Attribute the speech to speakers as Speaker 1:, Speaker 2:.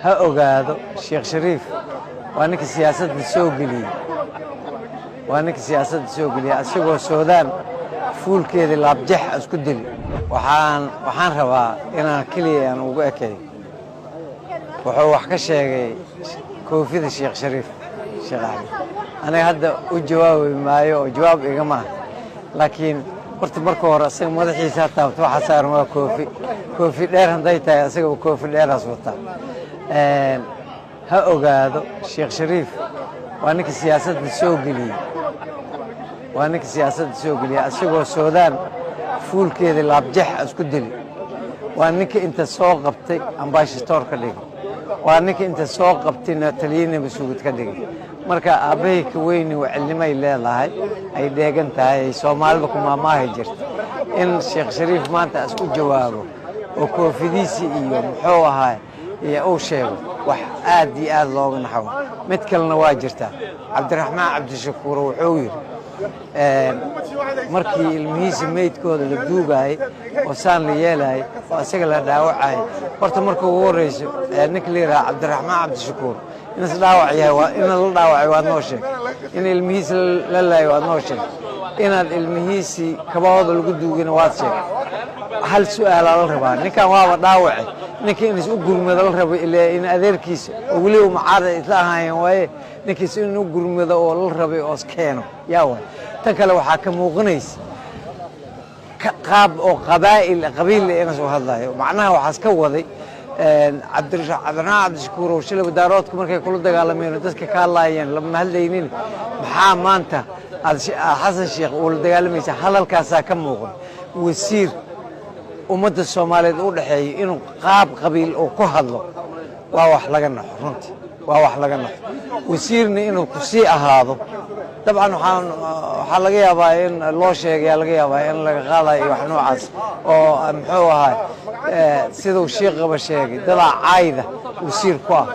Speaker 1: Ha ogaado Sheekh Shariif waa ninka siyaasadda soo geliyey, waa ninka siyaasadda soo geliyey asigoo Suudaan fuulkeedii laabjex isku dili. Waxaan rabaa inaan keliya aan ugu ekay. Wuxuu wax ka sheegay koofida Sheekh Shariif Sheekh Axmed. Aniga hadda u jawaabi maayo oo jawaab igama ah, laakiin horta marka hore asaga madaxiisa ha taabto waxa saaran. Waa koofi, koofi dheer hadday tahay, asagaba koofi dheeraas wataa. Ha ogaado Sheekh Shariif waa ninka siyaasadda soo geliyey, waa ninka siyaasadda soo geliyey asigoo Suudaan fuulkeedii laabjex isku dili. Waa ninka inta soo qabtay ambassador ka dhigay. Waa ninka inta soo qabtay taliyana masuugid ka dhigay. Marka aabbahay ka weyni wacilnimay leedahay ay dheegan tahay, ay Soomaalida ku maamaahi jirta. In Sheekh Shariif maanta isku jawaabo oo koofidiisi iyo muxuu ahaa iyo uu sheego, wax aad iyo aad looga naxo. Mid kalena waa jirtaa. Cabdiraxmaan Cabdishakuur wuxuu yidhi markii ilmihiisa meydkooda la duugaayay oo saan la yeelaayay oo asaga la dhaawacayay, horta marka ugu horreyso ninka la yidhaha Cabdiraxmaan Cabdishakuur inas dhaawac yahay, waa ina la dhaawacay waad noo sheeg, in ilmihiisa la laayo waad noo sheeg, inaad ilmihiisii kabahooda lagu duugina waad sheeg. Hal su-aalaa la rabaa: ninkan waaba dhaawace, ninka inas u gurmado la rabo ile in adeerkiisa oo weliba mucaarad isla ahaayeen waaye, ninkiis inuu gurmado oo la rabay oos keeno yaa waay. Tan kale waxaa ka muuqanaysa qaab oo qabaa'il qabiil inas u hadlayo. Macnaha waxaas ka waday Cabdiraxmaan Cabdishakuur oo shalay daaroodka markay kula dagaalameen oo dadka ka hadlaayeen lama hadlaynin, maxaa maanta aad Xasan Sheekh uu la dagaalamaysa? Hadalkaasaa ka muuqda. Wasiir ummadda Soomaaliyeed u dhexeeyo inuu qaab qabiil uu ku hadlo waa wax laga naxo runtii, waa wax laga naxo. Wasiirna inuu ku sii ahaado, dabcan waxaa laga yaabaa in loo sheegaya, laga yaabaa in laga qaadayo iyo wax noocaas oo muxuu ahaa siduu shiiqaba sheegay dadaa caayda wasiir ku ah.